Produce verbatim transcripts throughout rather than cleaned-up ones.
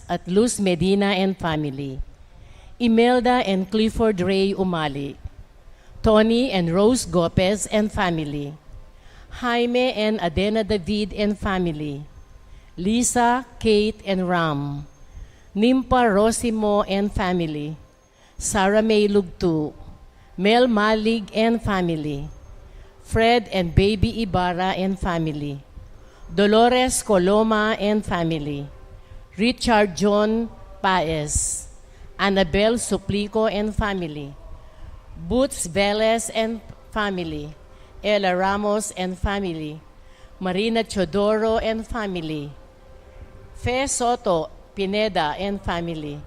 at Luz Medina and family, Imelda and Clifford Ray Umali, Tony and Rose Gopez and family, Jaime and Adena David and family, Lisa, Kate, and Ram, Nimpa Rosimo and family, Sarah May Lugtu, Mel Malig and family, Fred and Baby Ibarra and family, Dolores Coloma and family, Richard John Paez, Annabel Suplico and family, Boots Velez and family, Ella Ramos and family, Marina Teodoro and family, Fe Soto Pineda and family,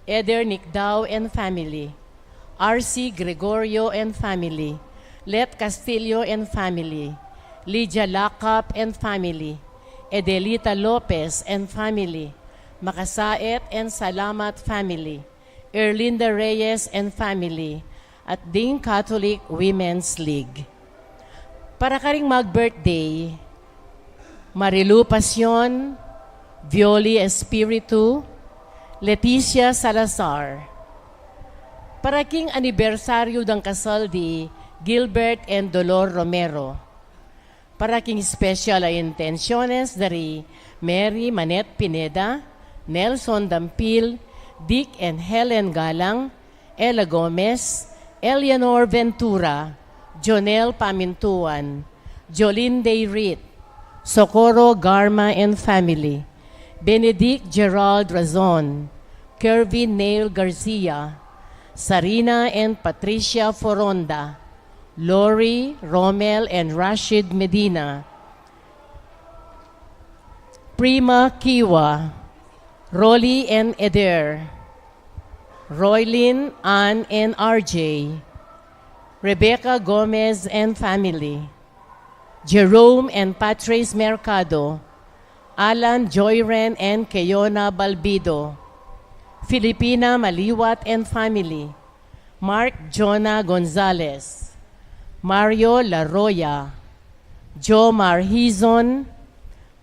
Eder Nicdao and family, R C Gregorio and family, Let Castillo and family, Lydia Lacap and family, Edelita Lopez and family, Makasaet and Salamat family, Erlinda Reyes and family, at ding Catholic Women's League. Para karing mag-birthday, Marilu Pasion, Violi Espiritu, Leticia Salazar. Para king anibersaryu dang kasal di Gilbert and Dolor Romero. Para king special a intenciones dari Mary Manette Pineda, Nelson Dampil, Dick and Helen Galang, Ella Gomez, Eleanor Ventura, Jonel Pamintuan, Jolene Dayrit, Socorro Garma and family, Benedict Gerald Razon, Kervin Neil Garcia, Sarina and Patricia Foronda, Lori, Romel and Rashid Medina, Prima Kiwa, Rolly and Eder, Roylin, Ann and R J, Rebecca Gomez and family, Jerome and Patrice Mercado, Alan Joyren and Keona Balbido, Filipina Maliwat and family, Mark Jonah Gonzalez, Mario Laroya, Jomar Hizon,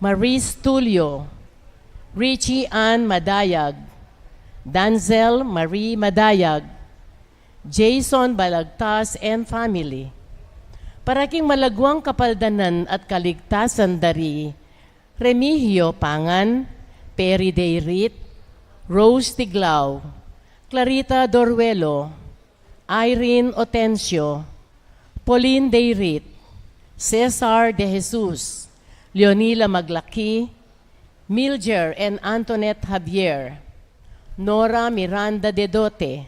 Maris Tulio, Richie Ann Madayag, Danzel Marie Madayag, Jason Balagtas and family. Para king malagwang kapaldanan at kaligtasan dari Remigio Pangan, Perry Dayrit, Rose Tiglao, Clarita Doruelo, Irene Otencio, Pauline Dayrit, Cesar De Jesus, Leonila Maglaki, Milger and Antoinette Javier, Nora Miranda Dedote,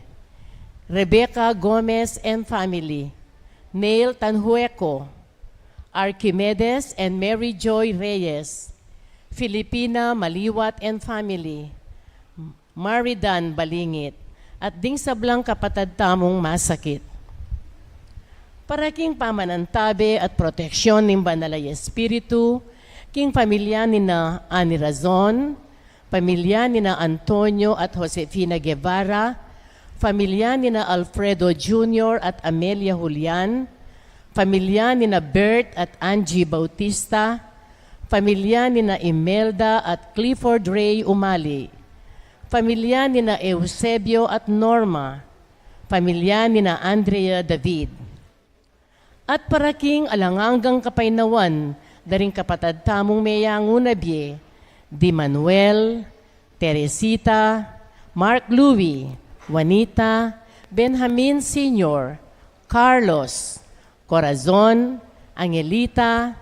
Rebecca Gomez and family, Neil Tanhueco, Archimedes and Mary Joy Reyes, Filipina Maliwat and family, Maridan Balingit, at ding sablang kapatad tamung masakit. Para king pamanantabe at proteksyon ning Banal a Espiritu, king pamilya nina Ani Razon, pamilya nina Antonio at Josefina Guevara, pamilya nina Alfredo Junior at Amelia Julian, pamilya nina Bert at Angie Bautista, pamilya nina Imelda at Clifford Ray Umali, pamilya nina Eusebio at Norma, pamilya nina Andrea David. At para king alang anggang kapaynawan da ring kapatad tamung meyangu na bie, di Manuel, Teresita, Mark Louie, Juanita, Benjamin Senior, Carlos, Corazon, Angelita,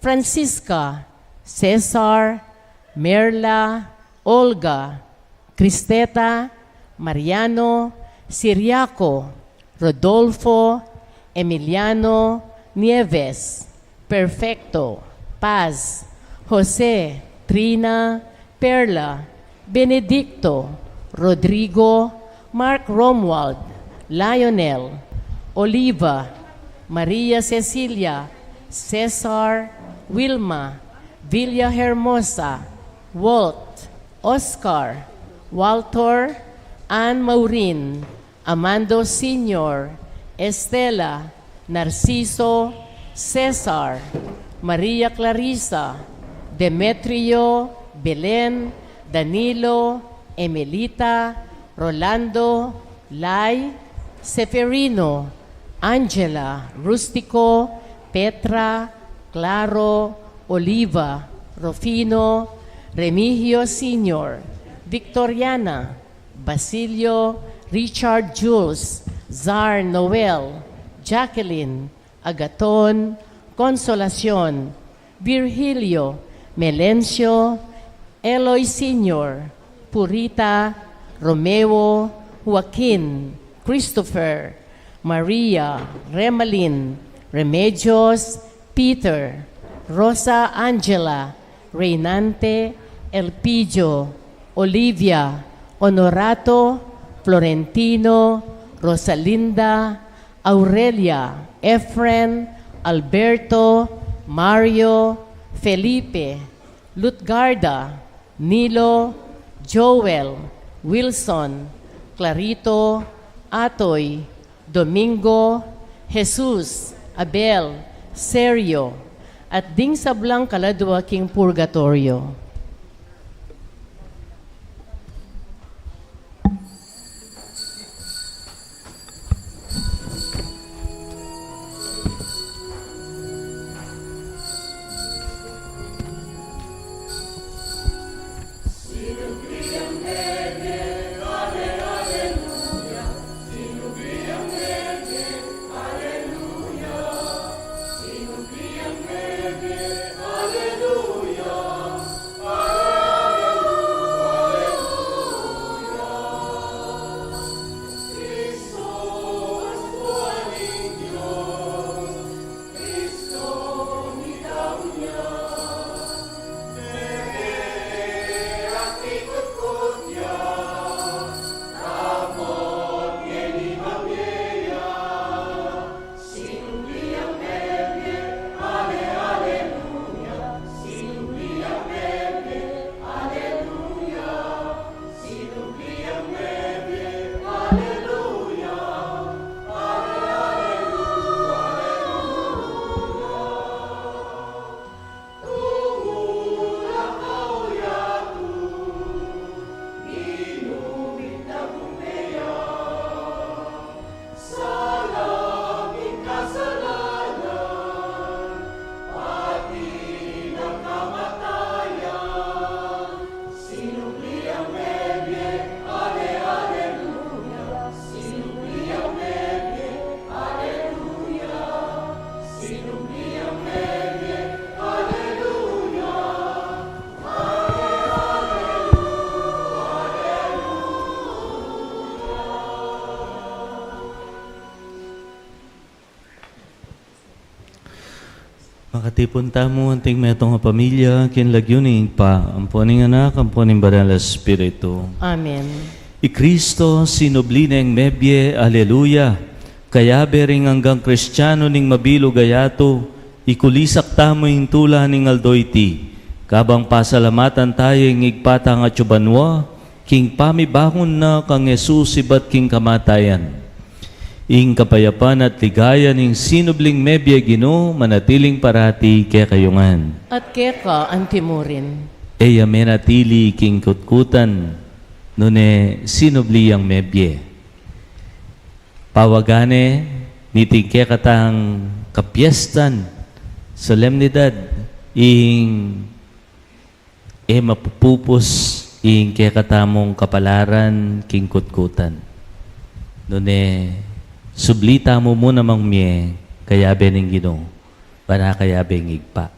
Francisca, Cesar, Merla, Olga, Cristeta, Mariano, Siriaco, Rodolfo, Emiliano, Nieves, Perfecto, Paz, Jose, Trina, Perla, Benedicto, Rodrigo, Mark Romuald, Lionel, Oliva, Maria Cecilia, Cesar, Wilma, Villa Hermosa, Walt, Oscar, Walter, Anne Maureen, Amando Senior, Estela, Narciso, Cesar, Maria Clarissa, Demetrio, Belen, Danilo, Emelita, Rolando, Lai, Seferino, Angela, Rustico, Petra, Claro, Oliva, Rufino, Remigio Senior, Victoriana, Basilio, Richard, Jules, Zar, Noel, Jacqueline, Agaton, Consolacion, Virgilio, Melencio, Eloy Senior, Purita, Romeo, Joaquin, Christopher, Maria, Remalin, Remedios, Peter, Rosa Angela, Reynante, Elpidio, Olivia, Honorato, Florentino, Rosalinda, Aurelia, Efren, Alberto, Mario, Felipe, Lutgarda, Nilo, Joel, Wilson, Clarito, Atoy, Domingo, Jesus, Abel, Sergio, at ding sablang kaladua king purgatoryo. Makatipun tamu anting metung a pamilya, king lagyu ning Ibpa, ampo ning Anak, ampo ning Banal a Espiritu. Amen. I Kristo sinubli neng mebie, aleluya. Kayabe ring anggang Kristiano ning mabilug a yatu, ikulisak tamu ing tula ning aldo iti, kabang pasalamatan taya ing Ibpa tang atsu banua, king pamibangun na kang Jesus ibat king kamatayan. Ing kapayapan at ligaya ning sinubling mebie, Ginu, manatiling parati kekayu ngan. At keka antimurin. E ya menatili king kutkutan, nune sinubli yang mebie. Pawagan ne niting kekatang kapiestan, solemnidad, ing e mapupus ing kekatamung kapalaran king kutkutan. Nune subli tamu mu namang mie, kayabe ning Ginu, ban a kayabe ning Ibpa.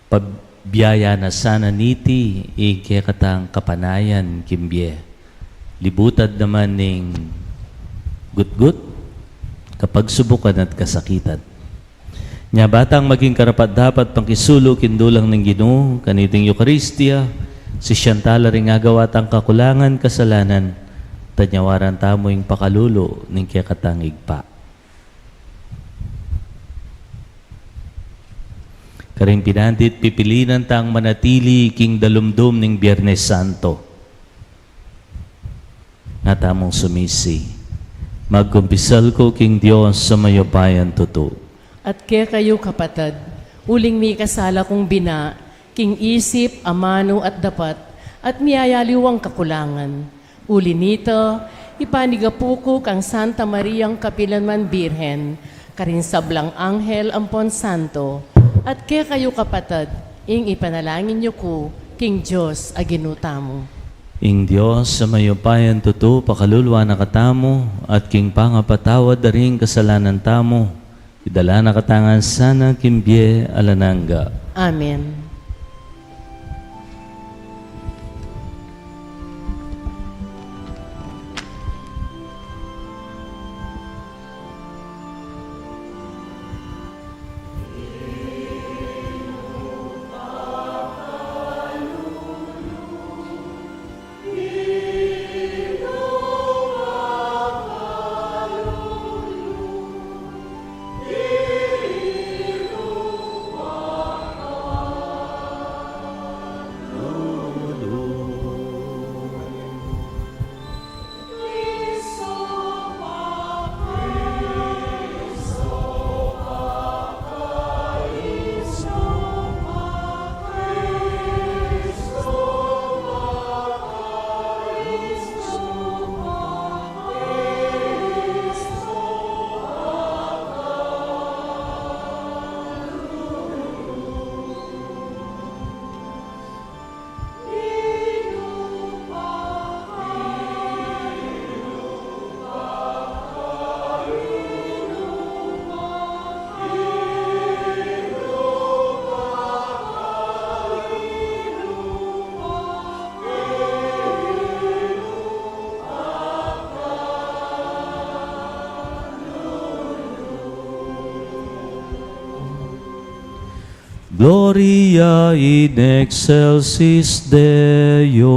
Pabiyaya na sana niti ing kekatang kapanayan king bie. Libutad naman ning gutgut, kapagsubukan at kasakitan. Nya ba tang maging karapat-dapat pang kisulu king dulang ning Ginu, kaniting Eukaristia, sisian tala ring agawa tang kakulangan, kasalanan, tanyawaran tamu ing pakalulu ning kekatang Ibpa. Karing pinandit, pipilinan tang manatili king dalumdum ning Biernes Santo. Nga tamung sumisi. Magkumpisal ku king Dios a mayupayang tutu. At kekayu, kapatad, uling mikasala kung bina, king isip, amanu at dapat, at miyayaliwang kakulangan. Uli nita, ipanigapu ku kang Santa Mariang kapilan man Birhen, karing sablang anghel ampon santo, at kekayu kapatad, ing ipanalangin yu ku king Dios a Ginu tamu. Ing Dios a mayupayang tutu pakalulu na katamu, at king pangapatawad da ring kasalanan tamu, idala na katamu ngan sana king bie alang angga. Amen. Gloria in excelsis Deo.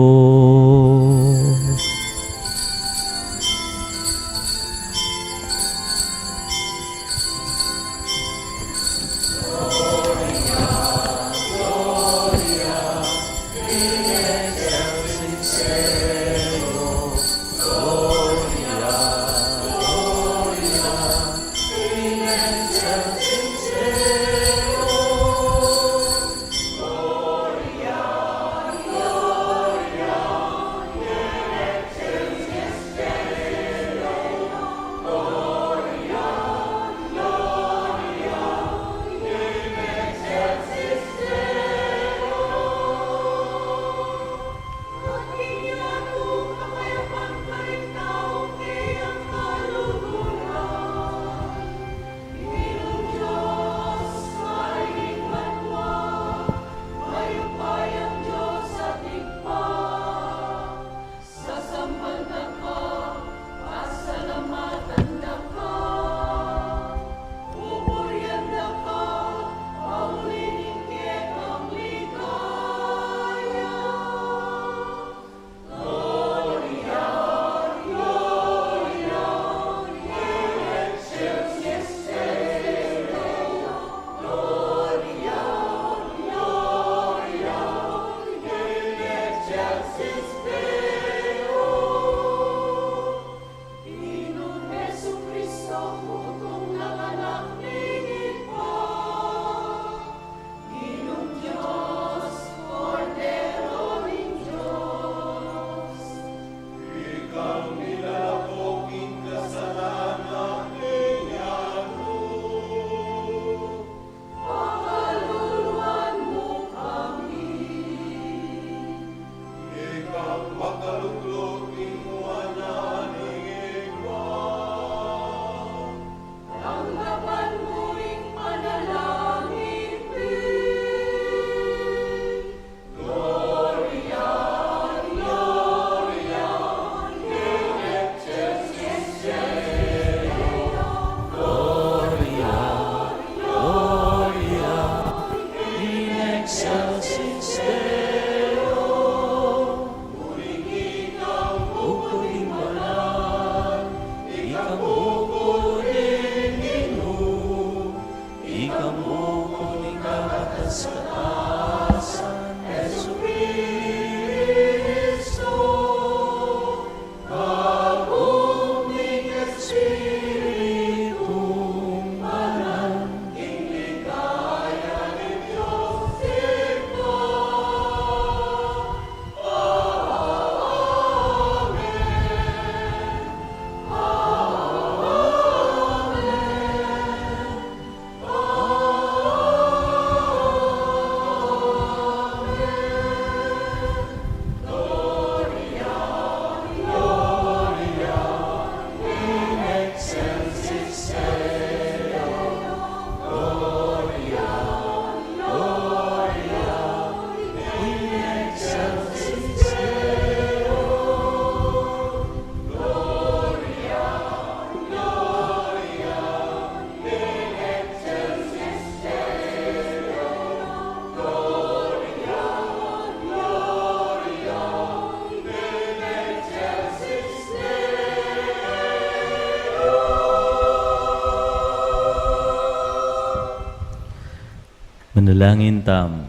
Manalangin tamu.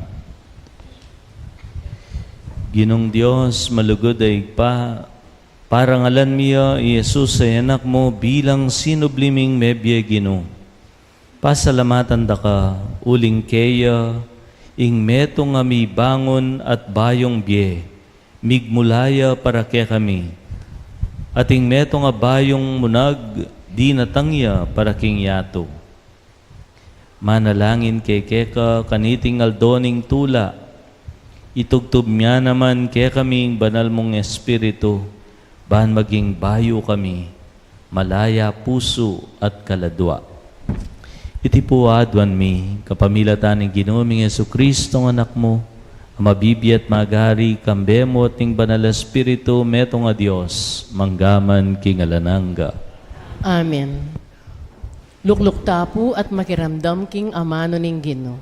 Ginung Dios, malugud a Ibpa, parangalan mi ya i Jesus a Anak mu bilang sinubli ming mebie Ginu. Pasalamatan da ka, uling keya, ing metung a mibangun at bayung bie, migmula ya para kekami, at ing metung a bayung munag, dinatang ya para king yatu. Manalangin ke keka kaniting aldo ning tula, itubtub mu naman kekami ing banal mung Espiritu, ban maging bayu kami, malaya pusu at kaladua. Iti pu aduan mi, kapamilatan ning Ginu ming Jesucristo a Anak mu, a mabibie at magari, kambe mu at ning Banal a Espiritu, metung a Dios, mangga man king alang angga. Amen. Lukluk ta pu at makiramdam king amanu ning Ginu.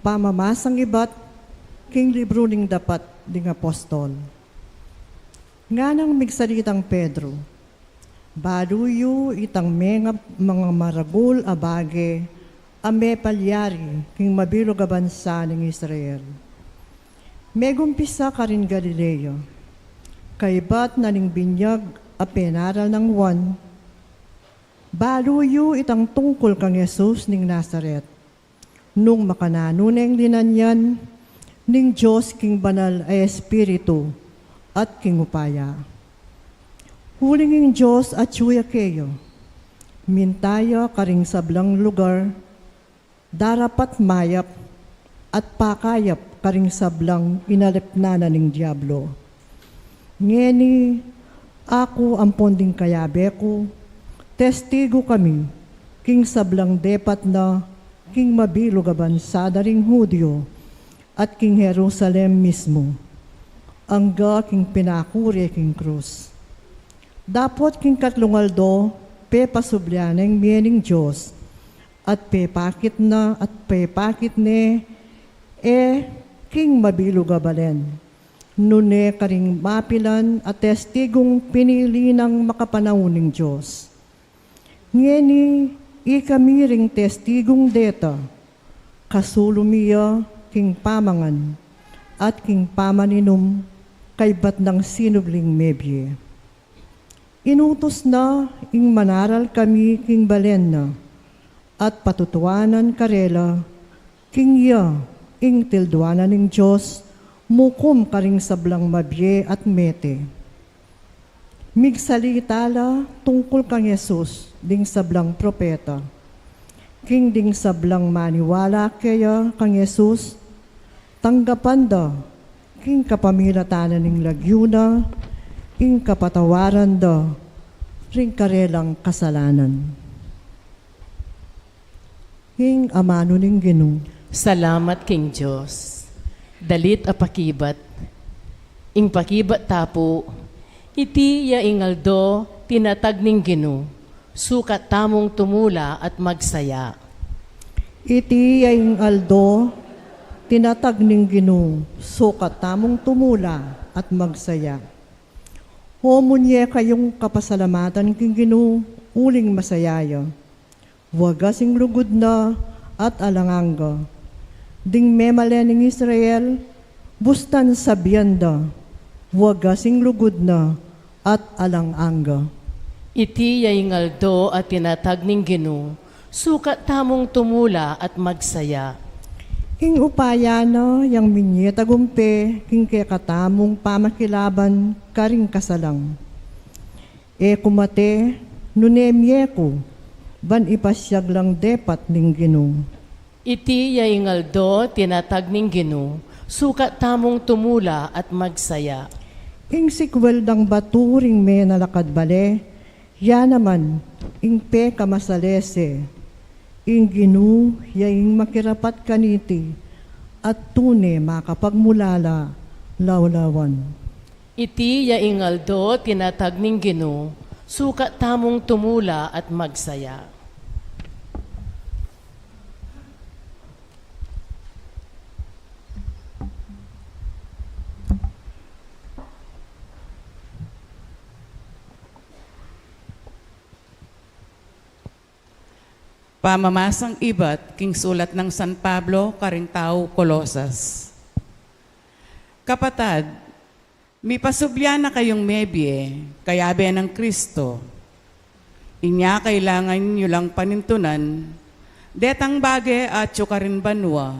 Pamamasang ibat king libru ning Dapat ding Apostol. Nganang migsalitang Pedro, "Balu yu itang menga-, manga maragul a bage a mepalyari king mabilug a bansa ning Israel. Megumpisa karing Galilea, kaibat na ning binyag a penaral nang Juan, balu yu itang tungkul kang Jesus ning Nazaret. Nung makananu neng linanyan ning Dios king Banal a Espiritu at king upaya. Uling ing Dios atyu ya keya, minta ya karing sablang lugar, darapat mayap at pakayap karing sablang inalipnan na ning Diablo. Ngeni, aku ampon ding kayabe ku, testigu kami king sablang depat na king mabilug a bansa da ring Judio, at king Jerusalem mismu, angga king pinaku re king krus. Dapot king katlung aldo, pepasubli neng mie ning Dios, at pepakit na, at pepakit ne e king mabilug a balen, nune karing mapilan a testigung pinili nang makapanaun ning Dios. Ngeni, ikami ring testigung deta, kasulu mi ya king pamangan at king pamaninum kaibat nang sinubling mebie." Inutus na ing manaral kami king balen na, at patutuanan karela, king iya ing tilduanan ning Dios, mukum karing sablang mabie at mete. Migsalita la tungkul kang Jesus ding sablang propeta, king ding sablang maniwala keya kang Jesus, tanggapan da king kapamilatan na ning lagyu na ing kapatawaran da ring karelang kasalanan. Ing amanu ning Ginu. Salamat king Dios. Dalit a pakibat. Ing pakibat ta pu, iti ya ing aldo tinatag ning Ginu, sukat tamung tumula at magsaya. Iti ya ing aldo tinatag ning Ginu, sukat tamung tumula at magsaya. O munye kayung kapasalamatan king Ginu, uling masaya ya. Wagas ing lugud na at alang angga. Ding memalen ning Israel, bustan sabian da, wagas ing lugud na at alang angga. Iti ya ing aldo a tinatag ning Ginu, sukat tamung tumula at magsaya. Ing upaya na yang minye tagumpe king kekatamung pamakilaban karing kasalang. E ku mate, nune mie ku, ban ipasyag lang depat ning Ginu. Iti ya ing aldo tinatag ning Ginu, sukat tamung tumula at magsaya. Ing sikwel dang batu ring menalakad bale, ya naman ing pekamasalese. Ing Ginu ya ing makirapat kaniti, at tune makapagmulala lawlawan. Iti ya ing aldo tinatag ning Ginu, sukat tamung tumula at magsaya. Pamamasang ibat king sulat nang San Pablo karing tau Colosas. Kapatad, mipasubli na kayung mebie, kayabe nang Kristo. Inya kailangan yu lang panintunan detang bage atyu karin banua,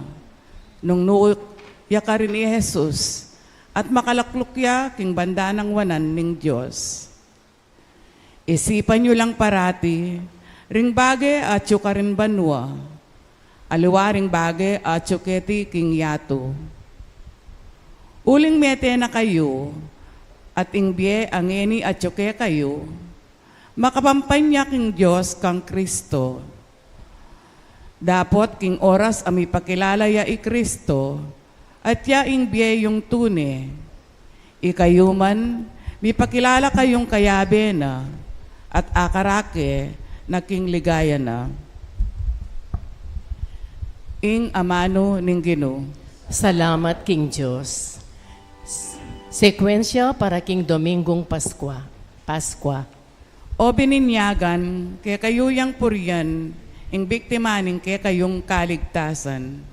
nung nu ya karin i Jesus, at makalakluk ya king banda nang wanan ning Dios. Isipan yu lang parati ring bage atyu karin banua, aliwa ring bage atyu keti king yatu. Uling mete na kayu, at ing bie a ngeni atyu kekayu, makapampan ya king Dios kang Kristo. Dapot king oras a mipakilala ya i Kristo, atya ing bie yung tune. Ikayu man, mipakilala kayung kayabe na, at akarake na king ligaya na. Ing amanu ning Ginu. Salamat king Dios. Sekwensya para king Domingong Paskwa. Paskwa. O bininyagan, kekayu yang purian ing biktima ning kekayung kaligtasan.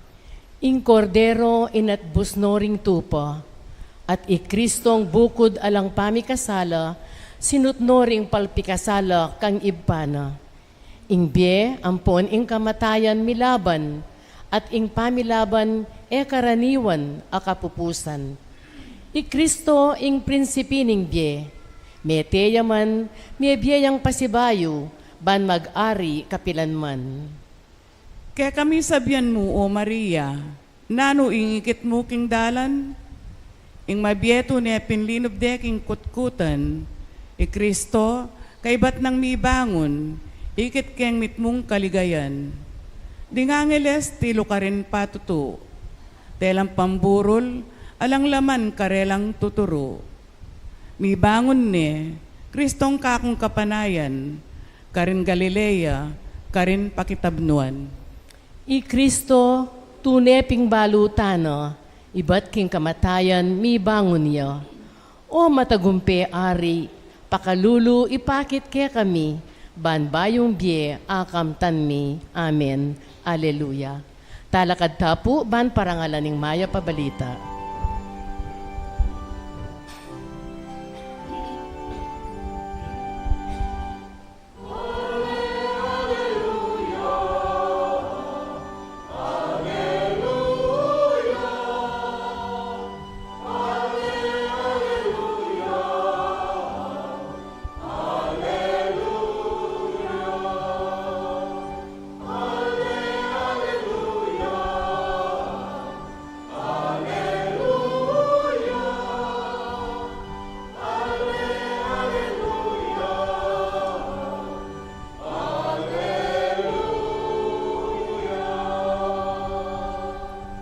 Ing Kordero inatbus no ring tupa, at i Kristong bukud alang pamikasala, sinut no ring palpikasala kang Ibpa na. Ing bie ampon ing kamatayan milaban, at ing pamilaban e karaniwan a kapupusan. I Kristo ing prinsipi ning bie, mete ya man, mebie yang pasibayu, ban mag-ari kapilanman. Kekami sabian mu, O Maria, nanu ing ikit mu king dalan? Ing mabie tune pinlinub de king kutkutan, i Kristo, kaybat nang mibangun, ikit keng mitmung kaligayan. Ding angeles tilu karin patutu, telang pamburul, alang laman karelang tuturu. Mibangun ne, Kristong kakung kapanayan, karin Galilea, karin pakitabnuan. I Kristo, tune ping balu tana, ibat king kamatayan mibangun ya. O matagumpe Ari, pakalulu ipakit kekami, ban bayung bie akamtan mi. Amen. Aleluya. Talakad ta pu ban parangalan ing mayap a balita.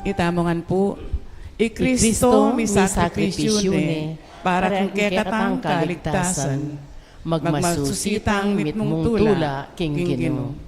Itamu ngan pu, i Kristo misakripisyu ne para king kekatang kaligtasan. Magmasusi tang mitmung tula king Ginu.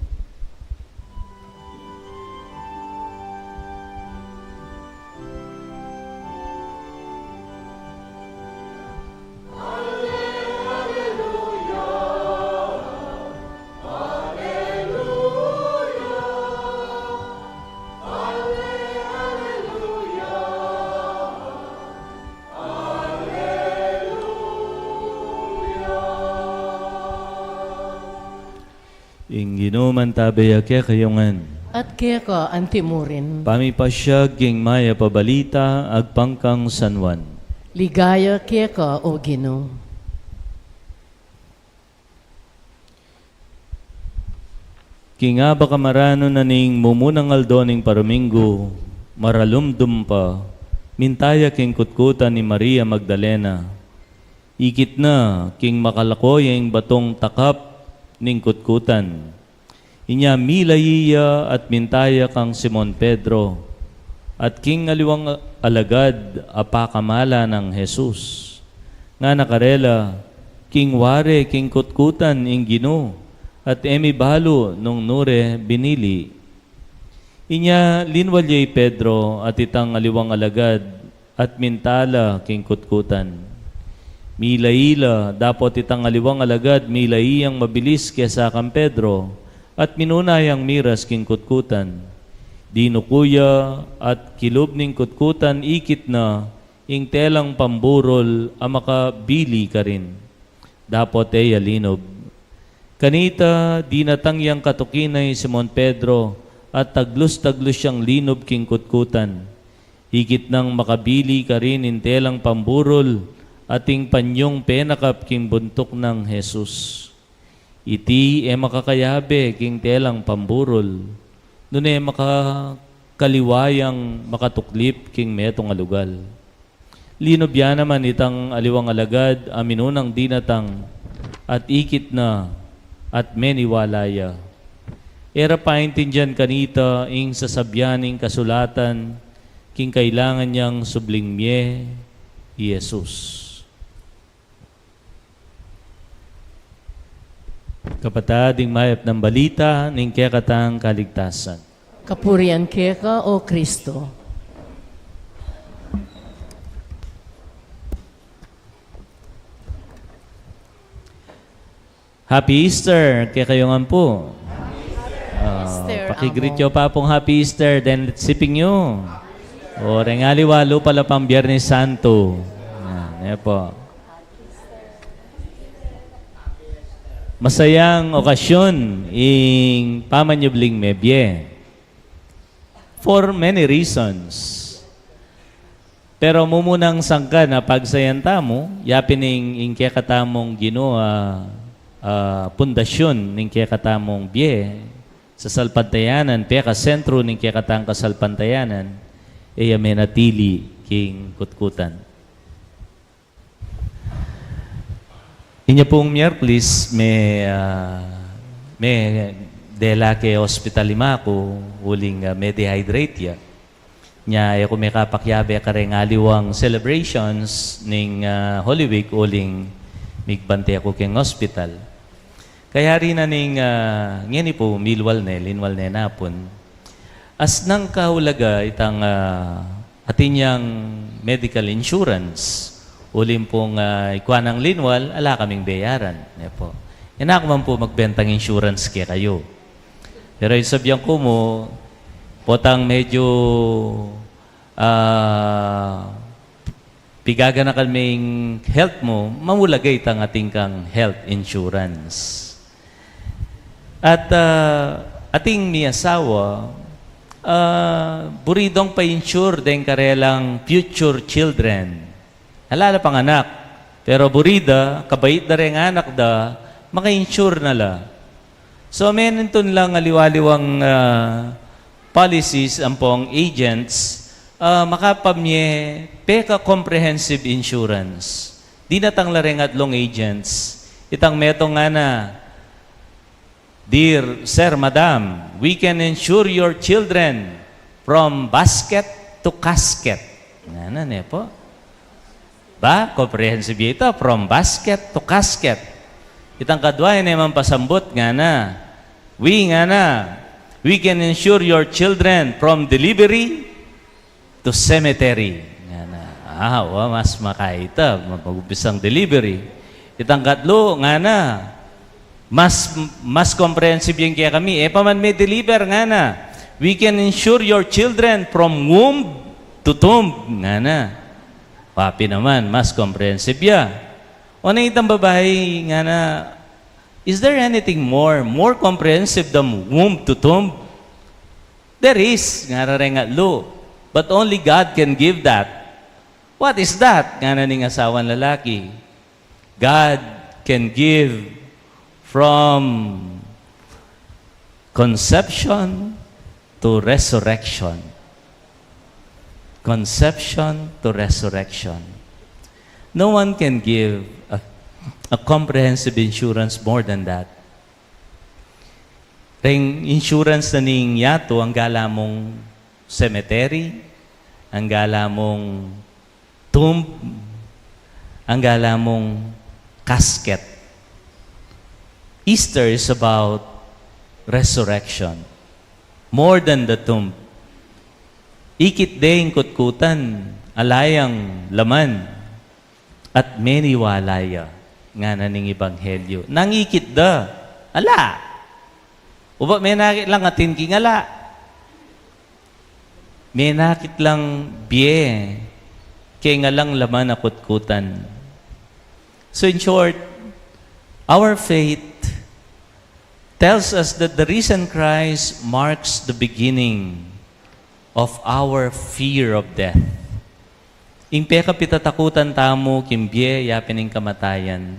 Ing Ginu mantabe ya kekayu ngan. At keka antimurin. Pamipasiag king mayap a balita agpang kang San Juan. Ligaya keka, O Ginu. King abak a maranu na ning mumunang aldo ning paruminggu, maralumdum pa, minta ya king kutkutan i Maria Magdalena. Ikit na king makalako ya ing batung takap ning kutkutan. Inya milai ya at minta ya kang Simon Pedro, at king aliwang alagad a pakamala nang Jesus. Ngana karela, king ware king kutkutan ing Ginu, at e mi balu nung nu re binili. Inya linwal ya i Pedro at itang aliwang alagad, at minta la king kutkutan. Milai la, dapot itang aliwang alagad milai yang mabilis kesa kang Pedro, At minuna yang miras king kutkutan. Dinuku ya at kilub ning kutkutan ikit na ing telang pamburul a makabili karin. Dapot e ya linub. Kanita dinatang yang katuki na i Simon Pedro at taglus-taglus yang linub king kutkutan. Ikit nang makabili karin ing telang pamburul at ing panyung penakap king buntuk nang Jesus. Iti e makakayabe king telang pamburul, nune makakaliwa yang makatuklip king metung a lugal. Linub ya naman itang aliwang alagad a minunang dinatang, at ikit na, at meniwala ya. E ra paintindian kanita ing sasabyan ning kasulatan king kailangan yang subling mie i Jesus. Kapatad, ing mayap nang balita ning kekatang kaligtasan. Kapurian keka, O Kristo. Happy Easter kekayu ngan pu. Ah, Easter, pakigreet amo. Yu pa pung Happy Easter, then let's siping yu. O, reng aliwa, lupa la pang Biernes Santo. Yan, yan pu. Masayang okasyon ing pamanyubling mebie. For many reasons. Pero mumunang sangkan a pagsayan tamu, ya pin ing, ing kekatamung Ginu a, a, pundasyon ning kekatamung bie, sasalpantayanan, pekasentru ning kekatang kasalpantayanan, e ya menatili king kutkutan. Inya pung Miyerkules, me, ah, me dela ke hospital i maku, uling, ah, me-dehydrate ya. Nya, e ku mekapakyabe kareng aliwang celebrations ning, ah, Holy Week, uling migbante ku keng hospital. Kayari na ning, ah, ngeni pu, milwal ne, linwal ne napun. Asnang kaulaga itang, ah, atin yang medical insurance. Uling pung, ah, ikua nang linwal, ala kaming beyaran. Ne pu. E na ku man pu magbentang insurance kekayu. Pero ing sabian ku mu, potang medyo, ah, pigaganakan me ing health mu, maulaga itang atin kang health insurance. At, ah, atin mi asawa, ah, buri dong pa-insure deng karelang future children. Ala la pang anak, pero buri da, kabait da reng anak da, maka-insure na la. So, menintun lang aliwa-aliwang, ah, policies ampong agents, ah, makapamye peka-comprehensive insurance. Dinatang la reng atlung agents, itang metung ngana, "Dear sir, madam, we can insure your children from basket to casket." Ngana, ne pu. Ba, comprehensive ya ita, from basket to casket. Itang kadwa, e ne man pasambut, ngana. We, ngana, we can insure your children from delivery to cemetery. Ngana. Ah, wa, mas makaita, mag-umpisang delivery. Itang katlu, ngana. Mas, mas comprehensive yang kekami. E pa man me-deliver, ngana. We can insure your children from womb to tomb, ngana. Wa pin naman, mas comprehensive ya. O, itang babai, ngana, is there anything more, more comprehensive than womb to tomb? There is, ngana reng atlu, but only God can give that. What is that? Ngana ning asawan lalaki. God can give from conception to resurrection. Conception to resurrection. No one can give a, a comprehensive insurance more than that. Reng insurance na ning yatu, angga la mung cemetery, angga la mung tomb, angga la mung casket. Easter is about resurrection, more than the tomb. Ikit de ing kutkutan, ala yang laman, at meniwala ya, ngana ning ebanghelyo. Nang ikit da, ala. Uba menakit lang atin king ala. Menakit lang bie keng alang laman a kutkutan. So in short, our faith tells us that the risen Christ marks the beginning of our fear of death. Ing pekapitatakutan tamu king bie, yapin ing kamatayan.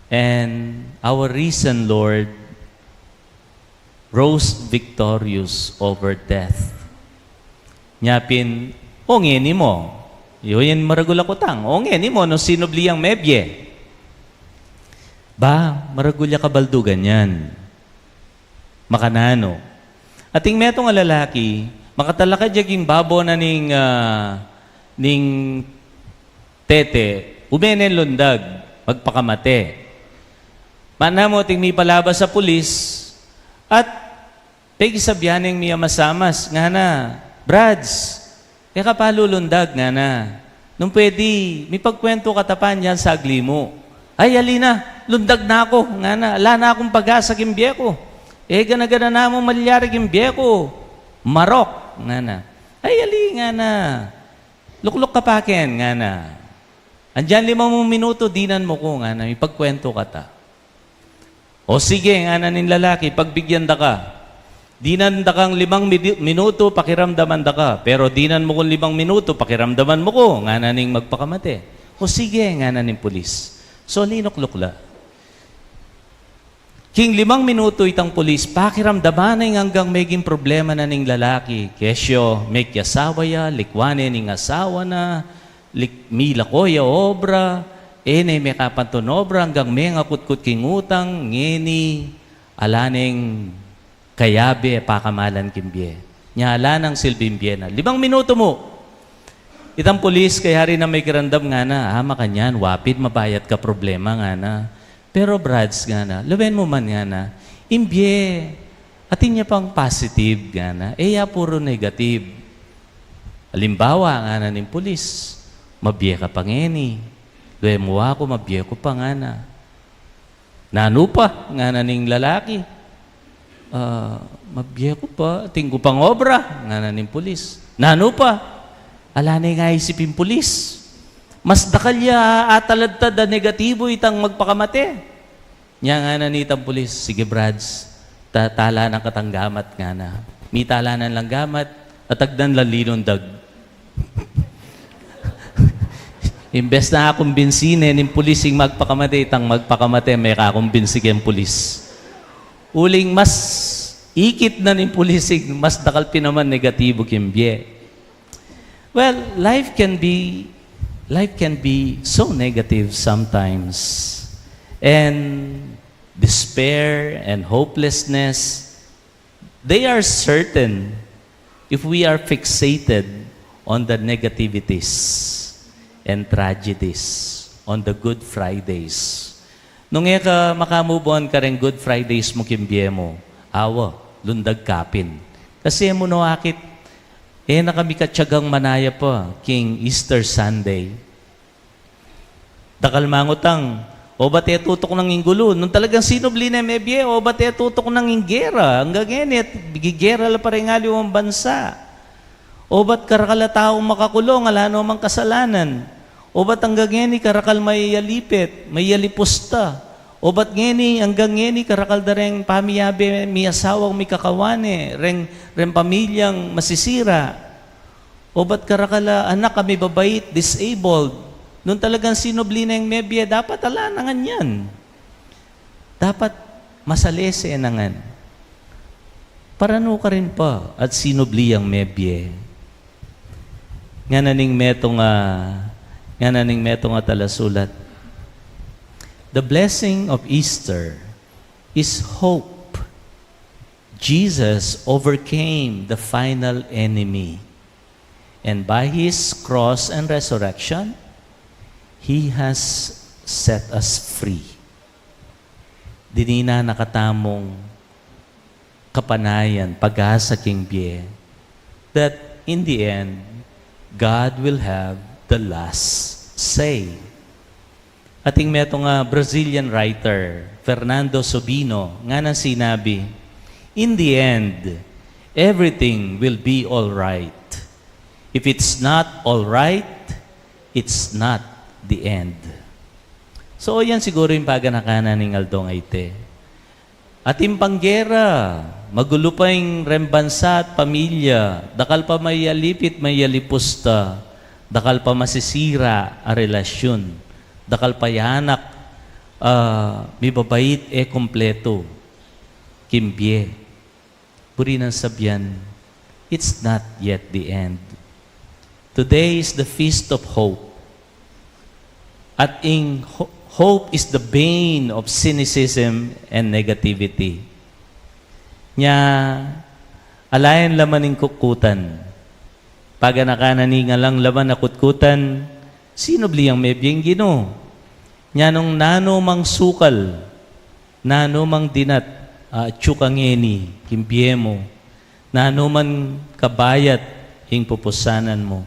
And our risen Lord rose victorious over death. Nyapin, o ngeni mu. Yu ing maragul a kutang. O ngeni mu, nung sinubli yang mebie. Ba, maragul ya kabaldugan yan. Makananu. Ating metung a lalaki, makatalakad ya king babo na ning, ah, ning tete, umenen lundag, magpakamate. Mana mu ating mipalabas a pulis, at pegsabian neng miamasamas, ngana, "Brads, e ka pa lulundag," ngana. "Nung pwede, mipagkwentu ka ta pa nyan sagli mu." "Ay, ali na, lundag na ku," ngana. "Ala na kung pag-asa king bie ku. E gana-gana na mu malyari king bie ku. Marok," ngana. "Ay, ali," ngana. "Lukluk ka pa ken," ngana. "Andyan lima mung minutu, dinan mu ku," ngana. "Mipagkwentu ka ta." "O sige," ngana ning lalaki, "pagbigyan da ka. Dinan da kang limang midi-, minutu, pakiramdaman da ka. Pero dinan mu kung limang minutu, pakiramdaman mu ku," ngana ning magpakamate. "O sige," ngana ning pulis. So, linukluk la. King limang minutu itang pulis, pakiramdaman na ing anggang meging problema na ning lalaki. Kesyo, mekiasawa ya, likwan ne ning asawa na, lik-, milako ya obra, e ne mekapantun obra, anggang mengakutkut king utang, ngeni, ala neng kayabe pakamalan king bie. Nya ala nang silbing bie na. "Limang minutu mu." Itang pulis, kayari na mekiramdam, ngana, "A, makanyan, wapit mabayat ka problema," ngana. "Pero, Brads," ngana, "lawen mu man," ngana, "ing bie, atin ya pang positive," ngana. "E ya puru negative." "Alimbawa," ngana ning pulis, "mabie ka pa ngeni. Lawen mu aku, mabie ku pa," ngana. "Nanu pa?" ngana ning lalaki. "A, mabie ku pa, atin ku pang obra," ngana ning pulis. "Nanu pa?" Ala ne ing aisip ing pulis. Mas dakal ya ataladtad a negatibu itang magpakamate. Nya ngana nitang pulis, "Sige, Brads, ta-, talanan ka tang gamat," ngana. Mitalanan lang gamat, at agdan lang linundag. Imbes na akumbinsi ne ning pulis ing magpakamate, itang magpakamate mekakumbinsi keng pulis. Uling mas ikit na ning pulis ing mas dakal pin naman negatibu king bie. Well, life can be, life can be so negative sometimes. And despair and hopelessness, they are certain if we are fixated on the negativities and tragedies, on the Good Fridays. Nung e ka maka-move on kareng Good Fridays mu king bie mu, awa, lundag ka pin. Kasi e mu no akit, e na kami katiagang manayap pa king Easter Sunday. Dakal mangutang, obat e tutuknang ing gulu? Nung talagang sinubli ne mebie, obat e tutuknang ing gera? Anggang ngeni, gigera la pa reng aliwang bansa. Obat karakal a taung makakulung, ala no mang kasalanan? Obat anggang ngeni karakal mayalipit, mayalipusta? Obat ngeni, anggang ngeni karakal da reng pamiyabe, miyasawang mikakawane, reng, reng pamilyang masisira? Obat karakal a anak a mibabait, disabled? Nung talagang sinubli neng mebie, dapat ala na ngan yan. Dapat masalese na ngan. Paranu karin pa at sinubli yang mebie? Ngana ning metung a, ngana ning metung a talasulat, "The blessing of Easter is hope. Jesus overcame the final enemy. And by his cross and resurrection, he has set us free." Dininan na katamung kapanayan, pag-asa king bie, that in the end, God will have the last say. Ating metung a Brazilian writer, Fernando Sabino, ngana sinabi, In the end, everything will be all right. If it's not all right, it's not the end. So, yan siguro ing paganaka na ning aldo ngeni. Atin pang gera, magulu pa ing reng bansa at pamilya, dakal pa mayalipit, mayalipusta, dakal pa masisira a relasyun, dakal pa yanak, ah, mibabait e kumpletu king bie. Buri nang sabian, it's not yet the end. Today is the feast of hope. At ing ho-, hope is the bane of cynicism and negativity. Nya, ala yang laman ning kutkutan. Paganaka na ning alang laman a kutkutan, sinubli yang mebie ing Ginu. Nya nung nanu mang sukal, nanu mang dinat, ah, atyu ka ngeni king bie mu, nanu man kabayat ing pupusanan mu,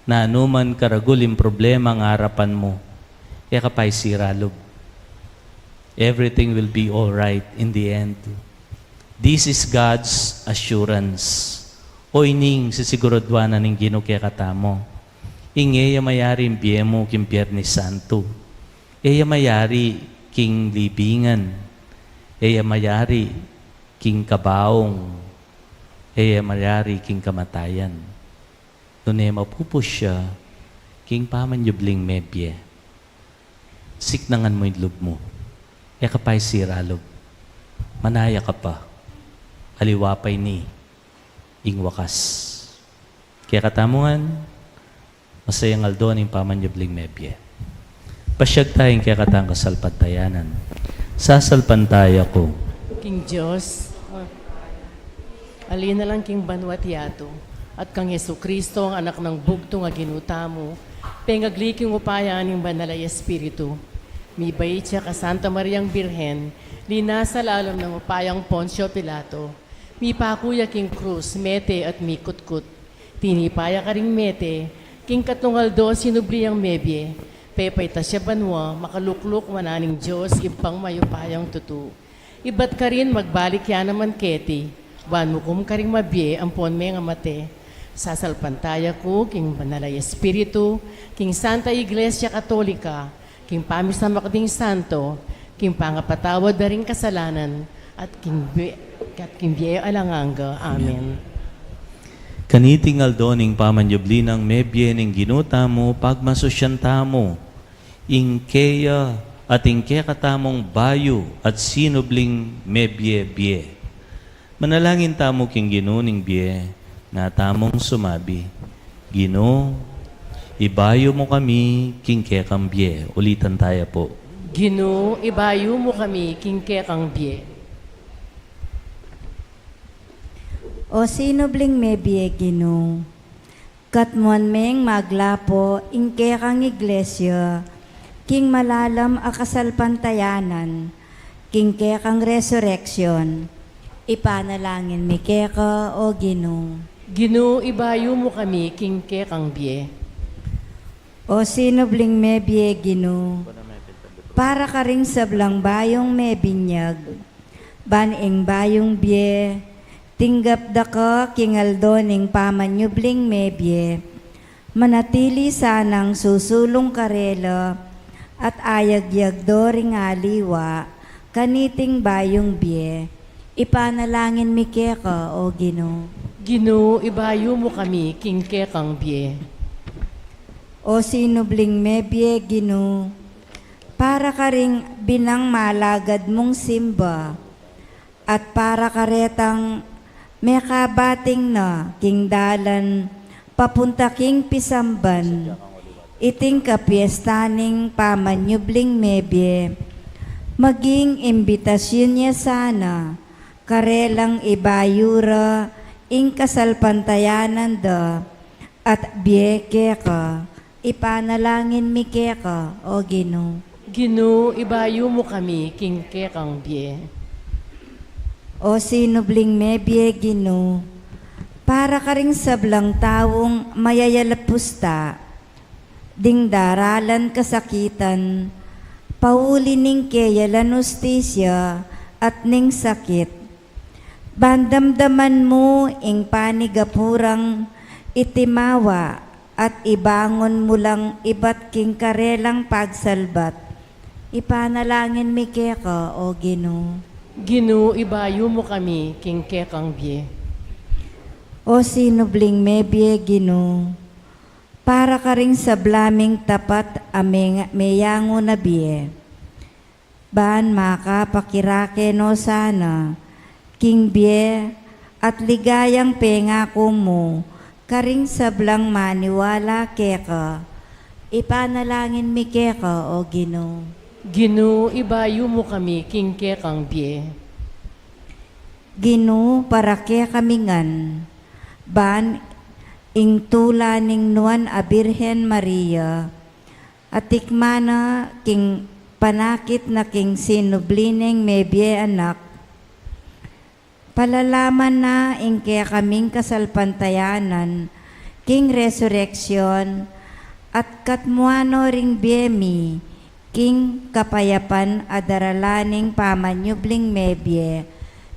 nanu man karagul ing problema king arapan mu, e ka paisira lub. Everything will be all right in the end. This is God's assurance. O ining sisiguraduan na ning Ginu kekatamu. Ing e ya mayari ing bie mu king Biernis Santu. E ya mayari king libingan. E ya mayari king kabaung. E ya mayari king kamatayan. Nune mapupus ya king pamanyubling mebie. Siknangan mu ing lub mu. E ka paisira lub. Manaya ka pa. Aliwa pa ini ing wakas. Kekatamu ngan, masayang aldo ning pamanyubling mebie. Pasiag taya king kekatang kasalpantayanan. Sasalpantaya ku king Dios, alinalang king banua't yatu, at kang Jesucristo, ing Anak nang bugtung a Ginu tamu, pengagli king upaya ning Banal a Espiritu, mibait ya ka Santa Mariang Birhen, linasa lalam ning upayang Poncio Pilato, mipaku ya king krus, mete at mikutkut. Tinipa ya karing mete, king katlung aldo sinubli yang mebie, pepaitas ya banua, makalukluk wanan ning Dios Ibpang mayupayang tutu. Ibat karin magbalik ya naman keti, ban mukum karing mabie ampon mengamate. Sasalpantaya ku king Banal a Espiritu, king Santa Iglesia Katolika, king pamisamak ding santo, king pangapatawad da ring kasalanan, at king bie, at king bie alang angga. Amen. Kaniting aldo ning pamanyubli nang mebie ning Ginu tamu, pagmasusyan tamu ing keya at ing kekatamung bayu at sinubling mebie-bie. Manalangin tamu king Ginu ning bie, nga tamung sumabi, Ginu, ibayu mu kami king kekang bie. Ulitan taya pu. Ginu, ibayu mu kami king kekang bie. O sinubling mebie, Ginu, katmuan meng maglapo ing kekang iglesia king malalam a kasalpantayanan, king kekang resurrection, ipanalangin mi keka, o Ginu. Ginu, ibayu mu kami king kekang bie. O sinubling mebie, Ginu, para karing sablang bayung mebinyag, ban ing bayung bie, tinggap da ka king aldo ning pamanyubling mebie, manatili sanang susulung karela, at ayagyag do ring aliwa kaniting bayung bie, ipanalangin mi keka, o Ginu. Ginu, ibayu mu kami king kekang bie. O sinubling mebie, Ginu, para karing binang malagad mung simba, at para karetang mekabating na king dalan papunta king pisamban, iting kapiesta ning pamanyubling mebie, maging imbitasyun ya sana karelang ibayu ra ing kasalpantayanan da at bie keka, ipanalangin mi keka, o Ginu. Ginu, ibayu mu kami king kekang bie. O sinubling mebie, Ginu, para karing sablang taung mayayalapusta ding daralan kasakitan, pauli ning keya lang hustisya at ning sakit, Ban damdaman mu ing panigapurang itimawa at ibangun mu lang ibat king karelang pagsalbat. Ipanalangin mi keka, O Ginu. Ginu, ibayu mu kami king kekang bie. O sinubling mebie, Ginu, para karing sabla ming tapat a me-, meyangu na bie. Ban makapakirake no sana king bie at ligayang pengaku mu karing sablang maniwala keka. Ipanalangin mi keka, O Ginu. Ginu, ibayu mu kami king kekang bie. Ginu, para kekami ngan, ban ing tula ning Nuan a Birhen Maria, atikman na king panakit na king sinubli neng mebie anak, palalaman na ing kekaming kasalpantayanan king resureksion, at katmuan no ring bie mi king kapayapan a daralan ning pamanyubling mebie.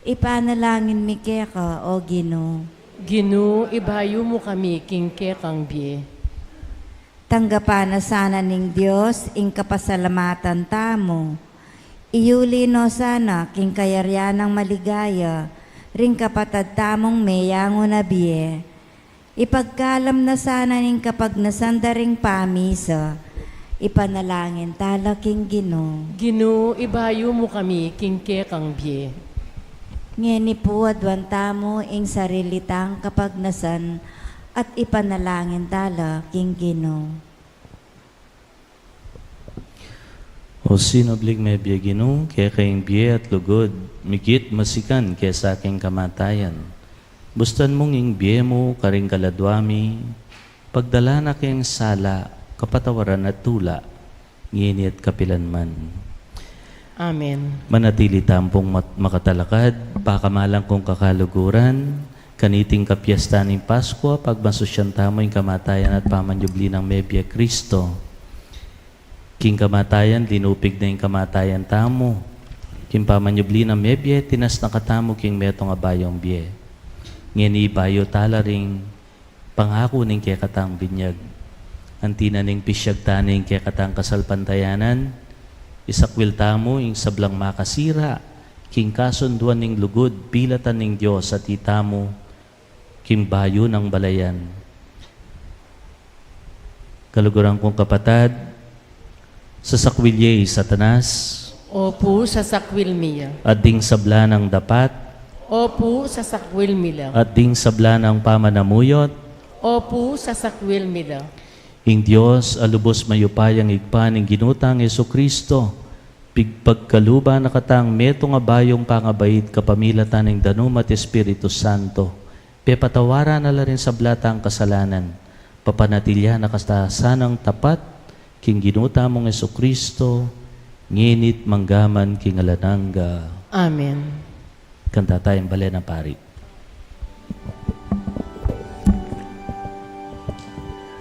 Ipanalangin mi keka, O Ginu. Ginu, ibayu mu kami king kekang bie. Tanggapan na sana ning Dios ing kapasalamatan tamu. Iyuli no sana king kayarian nang maligaya ring kapatad tamung meyangu na bie. Ipagkalam na sana ning kapagnasan da ring pamisa. Ipanalangin tala king Ginu. Ginu, ibayu mu kami king kekang bie. Ngeni pu aduan tamu ing sarili tang kapagnasan at ipanalangin tala king Ginu. O sinubling mebie, Ginu, keka ing bie at lugud, migit masikan kesa king kamatayan. Bustan mung ing bie mu karing kaladua mi, pagdalan na king sala, kapatawaran at tula, ngeni at kapilanman. Amen. Manatili tampung mat-, makatalakad, pakamalan kung kakaluguran, kaniting kapiestan ning Paskua, pagmasusyan tamu ing kamatayan at pamanyubli nang mebie Kristo. King kamatayan, linupig na ing kamatayan tamu. King pamanyubli nang mebie, tinas na katamu king metung a bayung bie. Ngeni ibayu tala ring pangaku ning kekatang binyag. Anti na ning pisyag tana ing kekatang kasalpantayanan, isakwil tamu ing sablang makasira king kasunduan ning lugud, pilatan ning Dios at itamu king bayu nang balayan. Kaluguran kung kapatad, sasakwil ye i Satanas. Opu, sasakwil mi ya. At ding sabla nang dapat. Opu, sasakwil mi la. At ding sabla nang pamanamuyot. Opu, sasakwil mi la. Ing Dios a lubus mayupayang Ibpa ning Ginu tang Jesucristo, pigpagkaluban na katang metung a bayung pangabait kapamilatan ning Danum at Espiritu Santo, pepatawaran na la ring sabla tang kasalanan, papanatilian na kata sanang tapat king Ginu tamung Jesucristo, ngeni't manggaman king alang angga. Amen. Kanta taya ing Balen a Pari.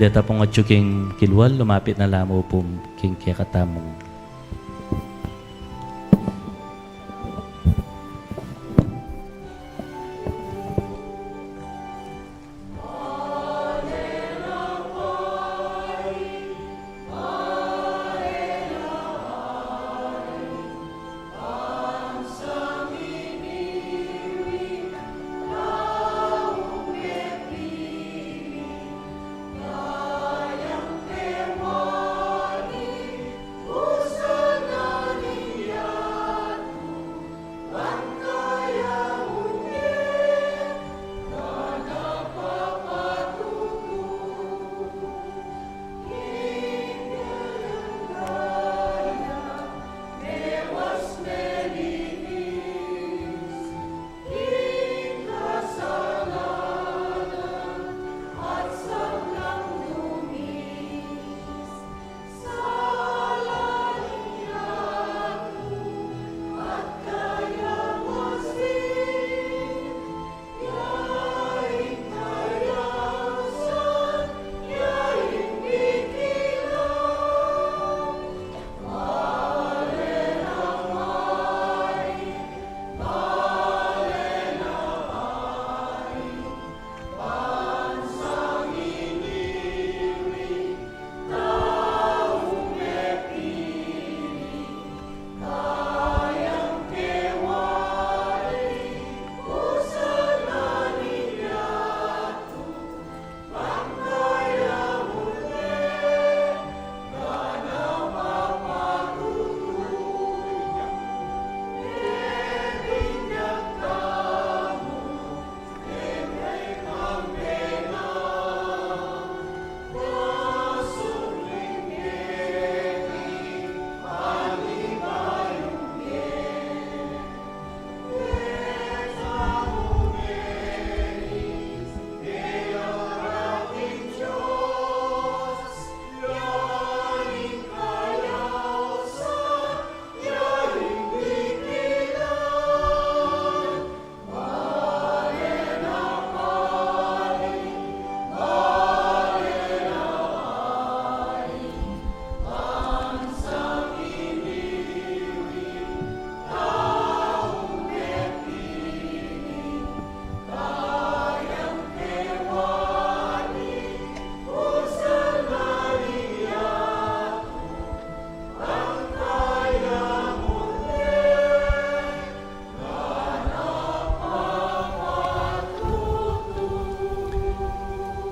Deta pung atyu king kilwal, lumapit na la mu pu king kekatamung.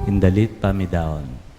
Indalit pamidaun.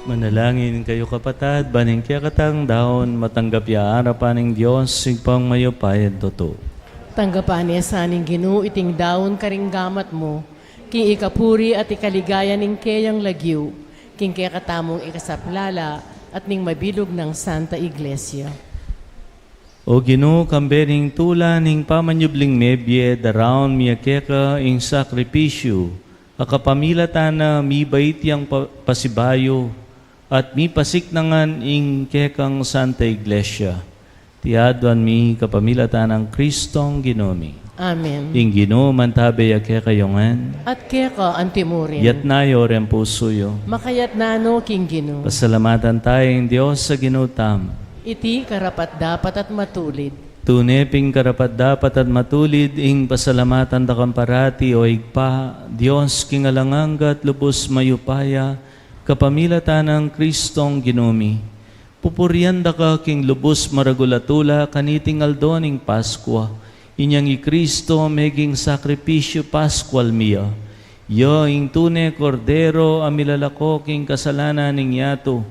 Manalangin kayu, kapatad, ban ing kekatang daun matanggap ya arapan ning Dios, Ibpang mayupayang tutu. Tanggapan na sa ning Ginu iting daun karing gamat mu, king ikapuri at ikaligaya ning keyang lagyu, king kekatamung ikasaplala at ning mabilug nang Santa Iglesia. O Ginu, kambe ning tula ning pamanyubling mebie, daraun mi ya keka ing sakripisyu a kapamilatan na mibait yang pa-, pasibayu at mipasiknangan ing kekang Santa Iglesia. Iti aduan mi kapamilatan nang Kristong Ginu mi. Amen. Ing Ginu mantabe ya kekayu ngan. At keka antimurin. Yatna yu reng pusu yu. Makayatna no king Ginu. Pasalamatan taya ing Dios a Ginu tamu. Iti karapat-dapat at matulid. Tune pin karapat-dapat at matulid ing pasalamatan da kang parati, o Ibpa, Dios king alang angga at lubus mayupaya, kapamilatan nang Kristong Ginu mi. Pupurian da ka king lubus maragul a tula kaniting aldo ning Paskua, inyang i Kristo meging sakripisyu Paskual mi ya. Ya ing tune Kordero a milalako king kasalanan ning yatu.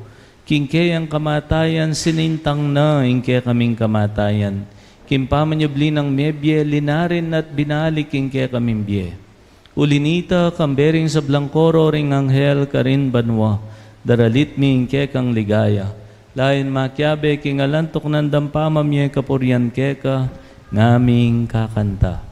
King keyang kamatayan sinintang na ing kekaming kamatayan. King pamanyubli nang mebie, linarin na't binalik ing kekaming bie. Uli nita, kambe ring sablang koro ring anghel karin banua, daralit mi ing kekang ligaya. Layun makiabe king alang tuknang dang pamamie kapurian keka, ngaming kakanta.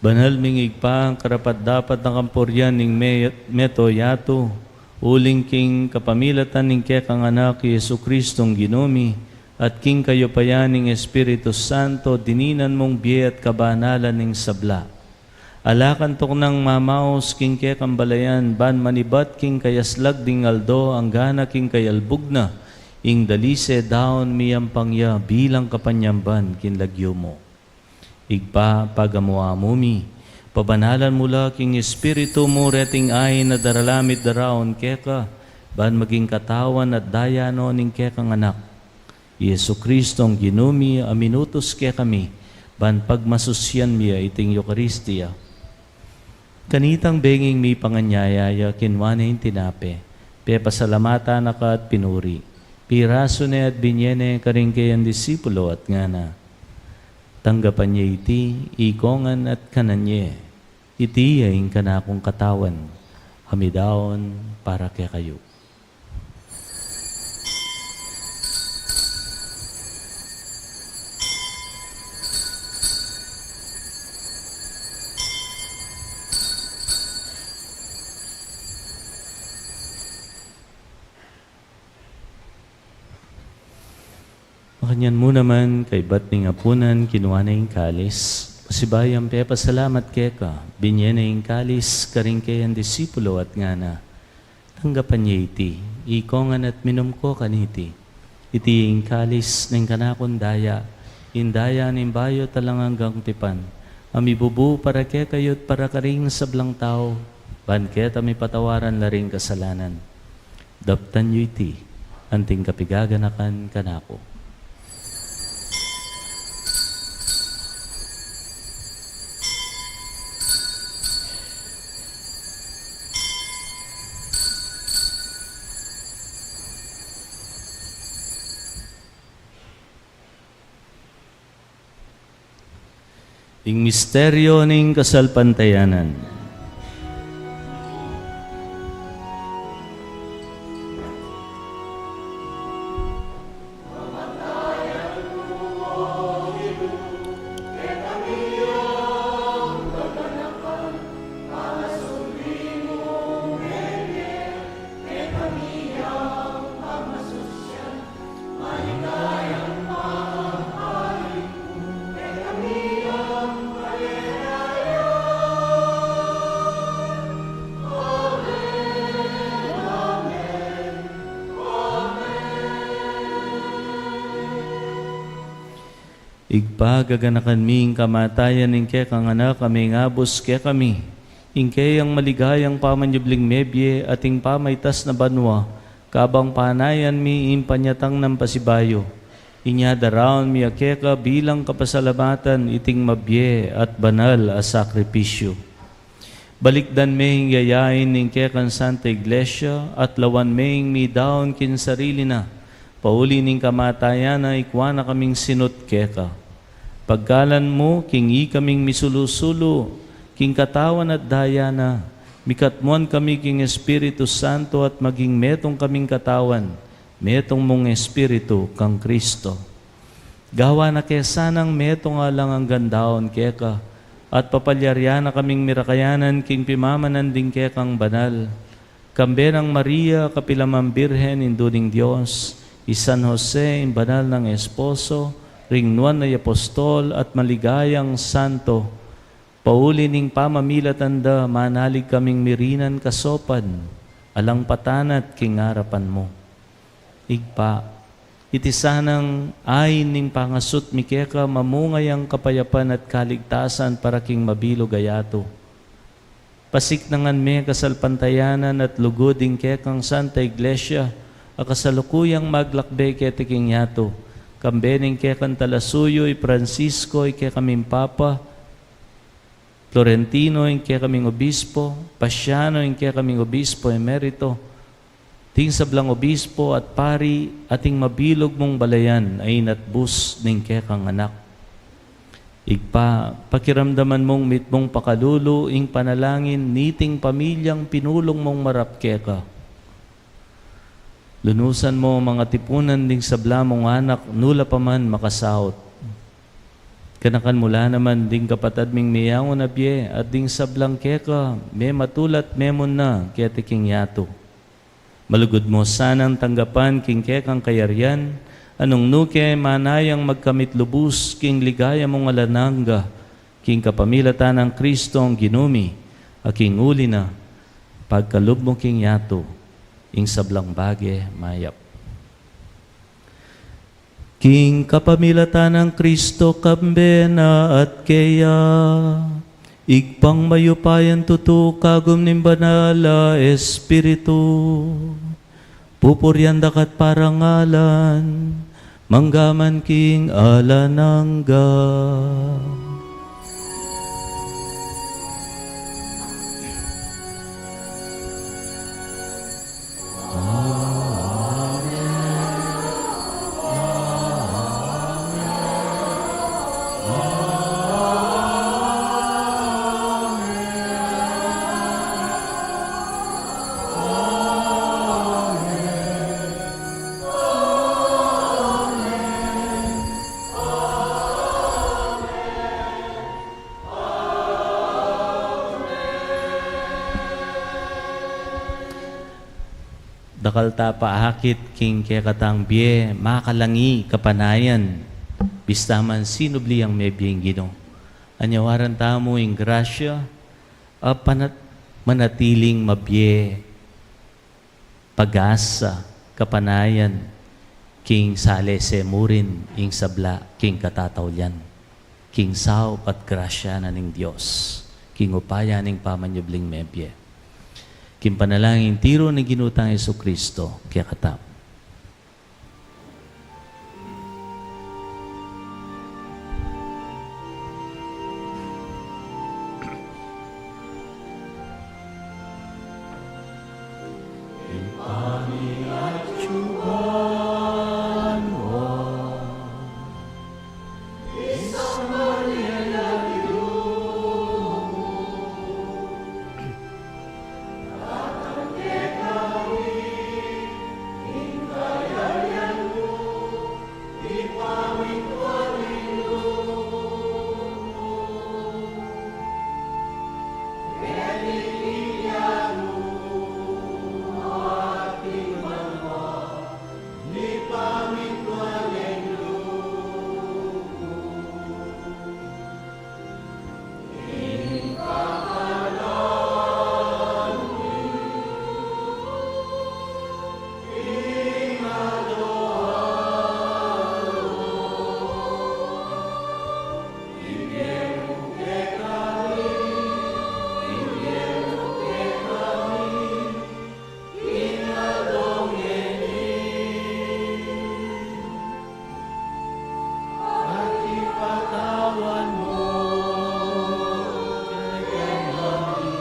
Banal ming Ibpa, karapat-dapat na kang purian ing me-, meto yatu, uling king kapamilatan ning kekang Anak, i Jesucristong Ginu mi, at king kayupayan ning Espiritu Santo, dininan mung bie at kabanalan ning sabla. Ala kang tuknang mamaus king kekang balayan, ban manibat king kayaslag ding aldo, anggana king kayalbug na, ing dalise daun miyampang ya bilang kapanyamban king lagyu mu. Ibpa, pagamu-amu mi, pabanalan mu la king Espiritu mu reting ain a daralan mi at daraun keka, ban maging katawan at daya no ning kekang Anak, i Jesucristong Ginu mi, a minutus kekami, ban pagmasusyan mi ya iting Eukaristia. Kanitang benging mipanganyaya ya, kinua ne ing tinape, pepasalamatan na ka at pinuri, pirasu ne at binye ne karing kayang disipulo at ngana: Tanggapan ye iti, ikongan at kanan ye. Iti ya ing kanakung katawan, a midaun para kekayu. Makanyan mu naman, kaybat ning apunan, kinua ne ing kalis, pasibayu yang pepasalamat keka, binye ne ing kalis karing kayang disipulo at ngana: Tanggapan ye iti, ikongan at minum ko kaniti. Iti ing kalis ning kanakung daya, ing daya ning bayu at alang anggang tipan, a mibubu para kekayu at para karing sablang tau, ban keta mipatawaran la ring kasalanan. Daptan yu iti, anting kapigaganakan kanaku. Ing misteryo ning kasalpantayanan. Ibpa, gaganakan mi ing kamatayan ning kekang Anak a mengabus kekami, ing keyang maligayang pamanyubling mebie at ing pamaitas na banua, kabang panayan mi ing panyatang nang pasibayu. Inya daraun mi ya keka bilang kapasalamatan iting mabie at banal a sakripisyu. Balikdan me ing yayain ning kekang Santa Iglesia at lawan me ing midaun king sarili na, pauli ning kamatayan na, ikua na kaming sinut keka. Pagkalan mu king ikaming misulu-sulu king katawan at daya na, mikatmuan kami king Espiritu Santo at maging metung kaming katawan, metung mung Espiritu kang Kristo. Gawan na ke sanang metung a alang anggang daun keka, at papalyarian na kaming mirakayanan king pimamanan ding kekang banal, kambe nang Maria, kapilan man Birhen, Indu ning Dios, i San Jose, ing banal nang esposo, ring nuan a apostol at maligayang santo, pauli ning pamamilatan da, manalig kaming mirinan kasopan, alang patanat king arapan mu. Ibpa, iti sanang ain ning pangasut mi keka, mamunga yang kapayapan at kaligtasan para king mabilug a yatu. Pasiknangan me kasalpantayanan at lugud ing kekang Santa Iglesia, a kasalukuyang maglakbe keti king yatu, kambe ning kekang talasuyu i Francisco, i kekaming Papa, Florentino, ing kekaming obispo, Pasiano, ing kekaming obispo emerito, ding sablang obispo at pari, at ing mabilug mung balayan a inatbus ning kekang Anak. Ibpa, pakiramdaman mung mitmung pakalulu ing panalangin niting pamilyang pinulung mung marap keka. Lunusan mu ang mga tipunan ding sabla mung anak, nu la pa man makasaut. Ganakan mu la naman ding kapatad ming meyangu na bie at ding sablang keka mematulat memun na keti king yatu. Malugud mu sanang tanggapan king kekang kayarian, a nung nu ke manayang magkamit lubus king ligaya mung alang angga, king kapamilatan nang Kristong Ginu mi, a king uli na, pagkalub mu king yatu ing sablang bage mayap. King kapamilatan nang Kristo, kambe na at keya, Ibpang mayupayang tutu, kagum ning Banal a Espiritu, pupurian da ka't parangalan, manggaman king alang angga. Dakal ta paakit king kekatang bie, makalangi kapanayan, bista man sinubli yang mebie ing Ginu. Anyawaran tamu ing grasya, a panat-, manatiling mabie, pag-asa, kapanayan, king salese mu rin ing sabla king katataulian, king saup at grasya na ning Dios, king upaya ning pamanyubling mebie. King panalangin tiru ning Ginu tang Jesucristo kekatamu. At ipatawan mu kekami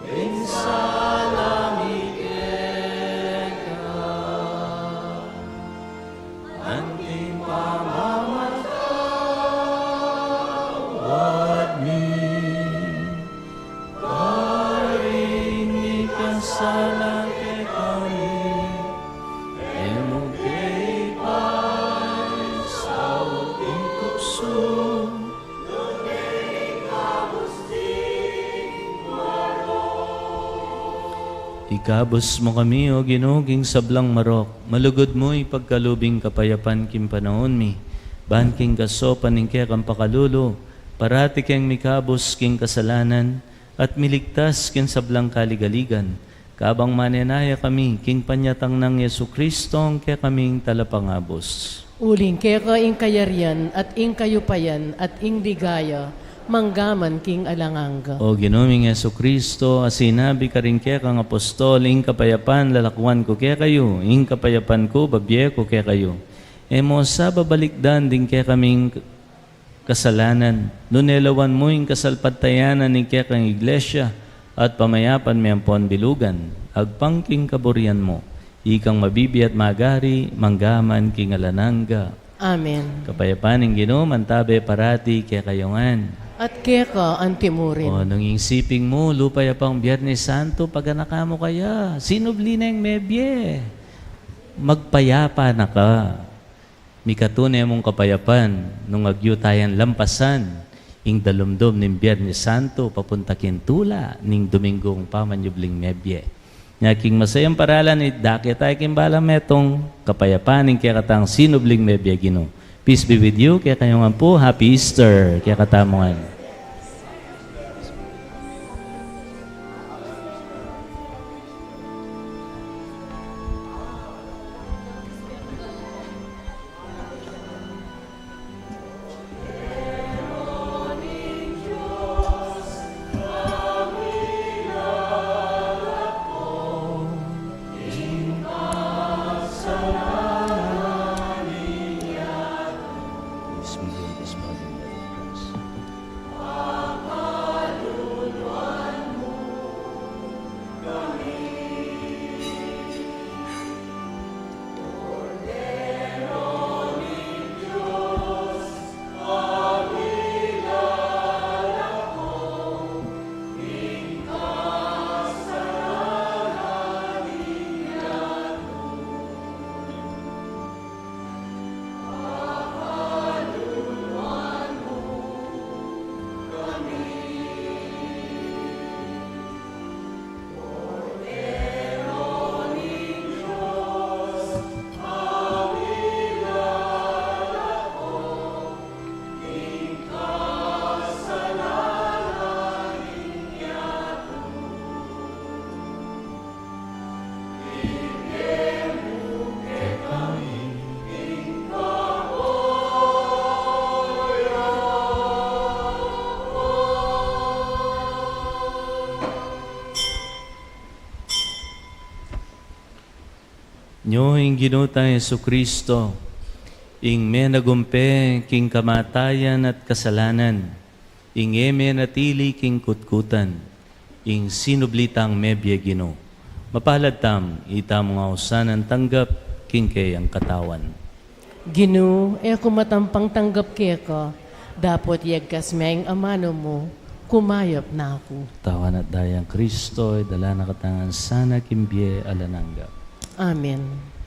ing sala mi keka, anting pamamatawad mi karing mikasala kekami, e mu ke ipaisaul king tuksu, nune ikabus ding marok. Ikabus mu kami, O Ginu, king sablang marok. Malugud mu ipagkalub ing kapayapan king panaun mi, ban king kasaupan ning kekang pakalulu, parati keng mikabus king kasalanan, at miligtas king sablang kaligaligan, kabang manenaya kami king panyatang nang Jesucristong kekaming Talapangabus. Uling keka ing kayarian, at ing kayupayan, at ing ligaya, manggaman king alang angga. O Ginu ming Jesucristo, a sinabi karing kekang apostol, ing kapayapan lalakwan ku kekayu, ing kapayapan ku babie ku kekayu. E mu sa babalikdan ding kekaming kasalanan, nune lawan mu ing kasalpantayanan ning kekang Iglesia at pamayapan mi ampon bilugan, agpang king kaburian mu, ikang mabibie at magari, manggaman king alang angga. Amen. Kapayapan ning Ginu mantabe parati kekayu ngan. At keka antimurin. O nung ing siping mu, lupa ya pang Biernes Santo, paganaka mu kaya, sinubli na ing mebie. Magpayapa na ka. Mikatune mung kapayapan nung agyu tayang lampasan ing dalumdum ning Biernes Santo papunta king tula ning Dominggung pamanyubling mebie. Nya king masayang paralan, idake tayu king balang metung, kapayapan ing kekatang sinubling mebie, Ginu. Peace be with you, kekayu ngan pu, Happy Easter kekatamu ngan. Nyo ing Ginu tang Jesucristo, ing menagumpe king kamatayan at kasalanan, ing e menatili king kutkutan, ing sinubli tang mebie, Ginu. Mapalad tamu, ita mung ausan a tanggap king keyang katawan. Ginu, e ku matampang tanggap keka, dapot yagkas me ing amanu mu, kumayap na ku. Katawan at dayang Kristo, idala na katamu ngan sana king bie alang angga. Amen.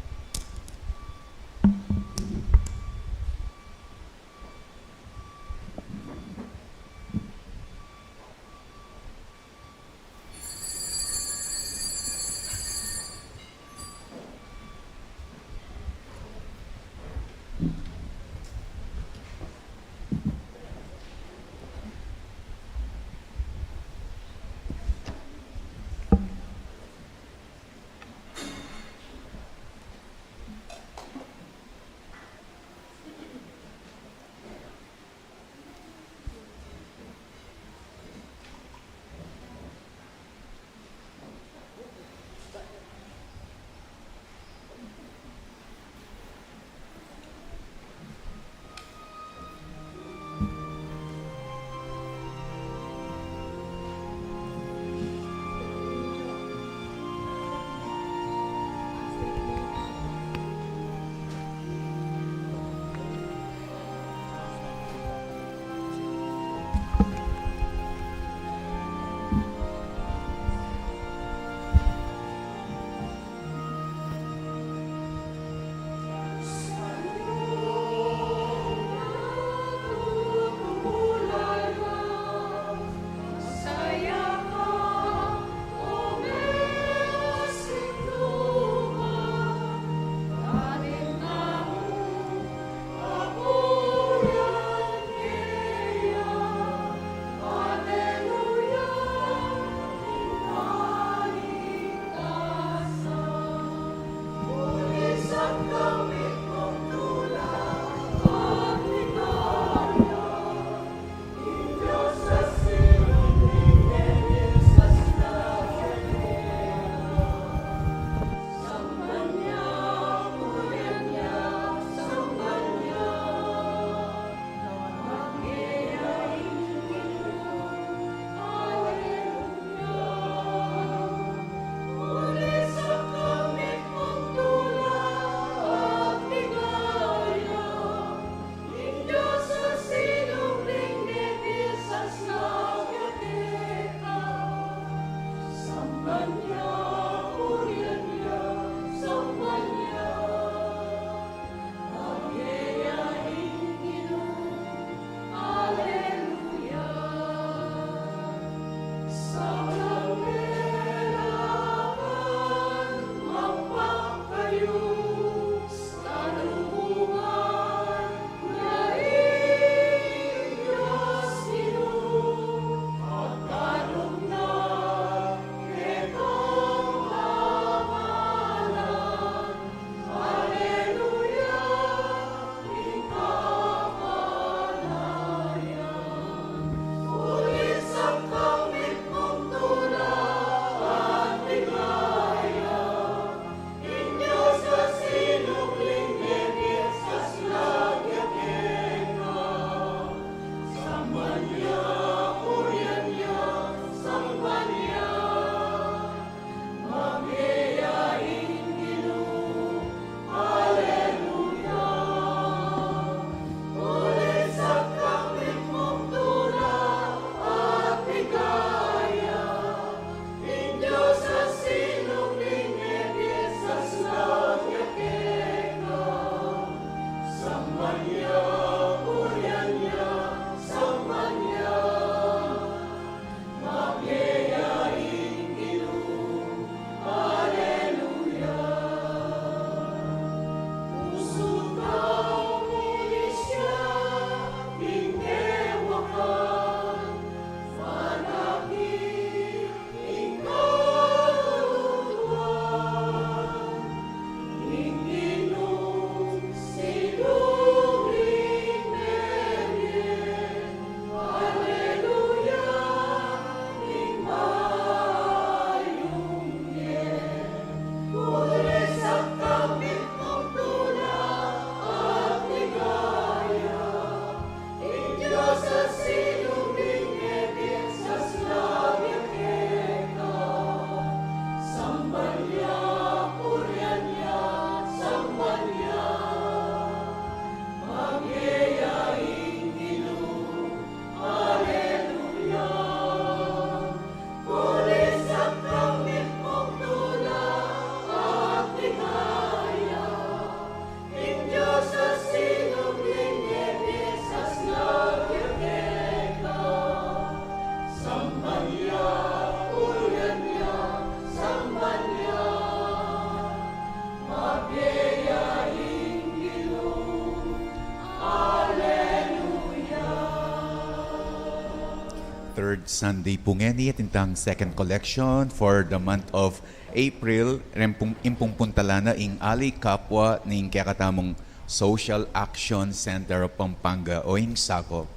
Third Sunday pu ngeni, atin tang second collection for the month of April, reng pung, ing pung puntalan na ing Ali Kapwa ning kekatamung Social Action Center of Pampanga o ing SACOP.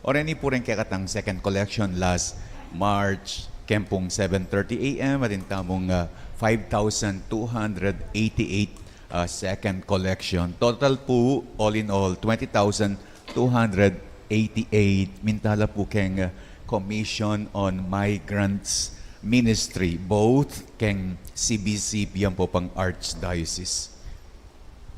Oreni pu reng kekatang second collection last March, keng pung seven thirty A M, atin tamung, ah, five thousand two hundred eighty-eight, ah, second collection. Total pu, all in all, twenty thousand two hundred eighty-eight. Mintala pu keng, ah, Commission on Migrants Ministry, both keng C B C P yan pu pang Archdiocese.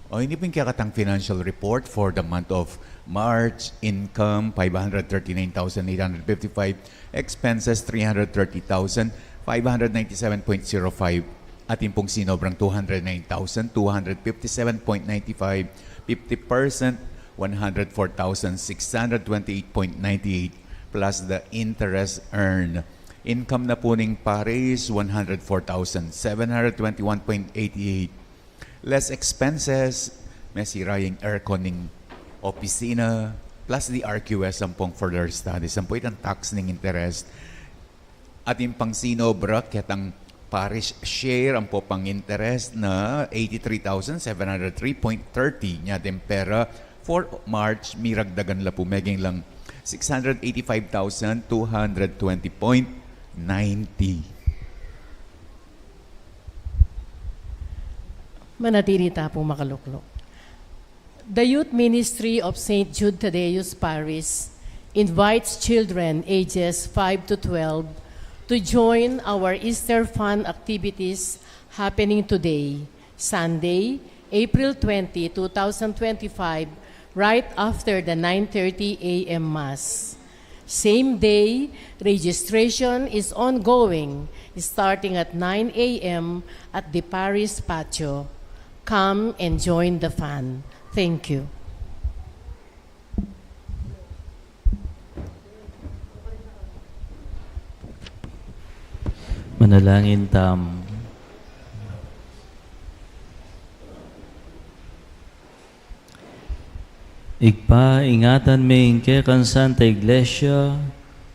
O, ini pu ing kekatang financial report for the month of March. Income, five hundred thirty-nine thousand eight hundred fifty-five. Expenses, three hundred thirty thousand five hundred ninety-seven point zero five. Atin pung sinobrang two hundred nine thousand two hundred fifty-seven point nine five, fifty percent, one hundred four thousand six hundred twenty-eight point nine eight, plus the interest earned. Income na pu ning parish, one hundred four thousand seven hundred twenty-one point eighty-eight. Less expenses, mesira ya ing aircon ning opisina, plus the R Q S ampong further studies, ampo itang tax ning interest. Atin pang sinobra ketang parish share ampo pang interest na eighty-three thousand seven hundred three point thirty. Nya deng pera for March, miragdagan la pu, meging lang six hundred eighty-five thousand two hundred twenty point ninety. Manatili ta pung makaluklok. The Youth Ministry of Saint Jude Thaddeus Parish invites children ages five to twelve to join our Easter fun activities happening today, Sunday, April twenty, two thousand twenty-five, right after the nine thirty A M Mass. Same day, registration is ongoing, starting at nine A M at the parish patio. Come and join the fun. Thank you. Manalangin tamu. Ibpa, ingatan me ing kekang Santa Iglesia,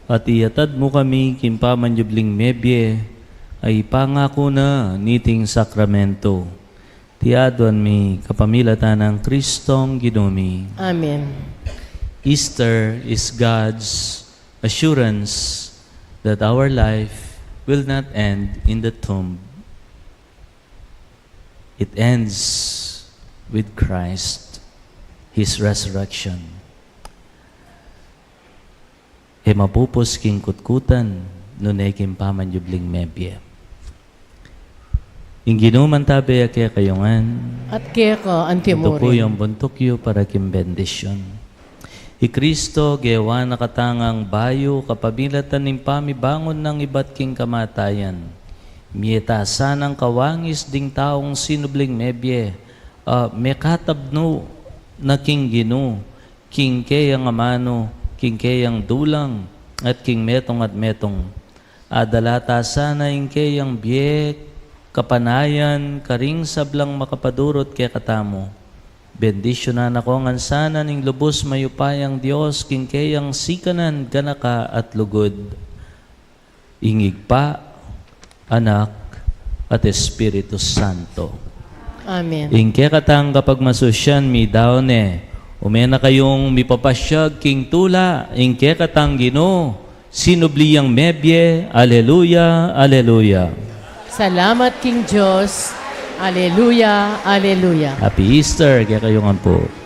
at iatad mu kami king pamanyubling mebie a ipangaku na niting sakramento. Iti aduan mi kapamilatan nang Kristong Ginu mi. Amen. Easter is God's assurance that our life will not end in the tomb. It ends with Christ, His resurrection. E mapupus king kutkutan, nune king pamanyubling mebie. Ing Ginu mantabe ya kekayu ngan. At keka antimurin. Tuku yu ing buntuk yu para king bendisyun. I Kristo, gewa na katang bayu kapamilatan ning pamibangun nang ibat king kamatayan. Mie ta sanang kawangis ding taung sinubling mebie, a mekatabnu na king Ginu, king keyang amanu, king keyang dulang, at king metung at metung. Adala ta sana ing keyang bie, kapanayan, karing sablang makapadurut kekatamu. Bendisyunan na ko ngan sana ning lubus mayupayang Dios, king keyang sikanan, ganaka at lugud. Ing Ibpa, Anak, at Espiritu Santo. Amen. Ing kekatang kapagmasusyan midaun ne, ume na kayung mipapasyag king tula, ing kekatang Ginu, sinubli yang mebie, aleluya, aleluya. Salamat king Dios, aleluya, aleluya. Happy Easter, kekayu ngan pu.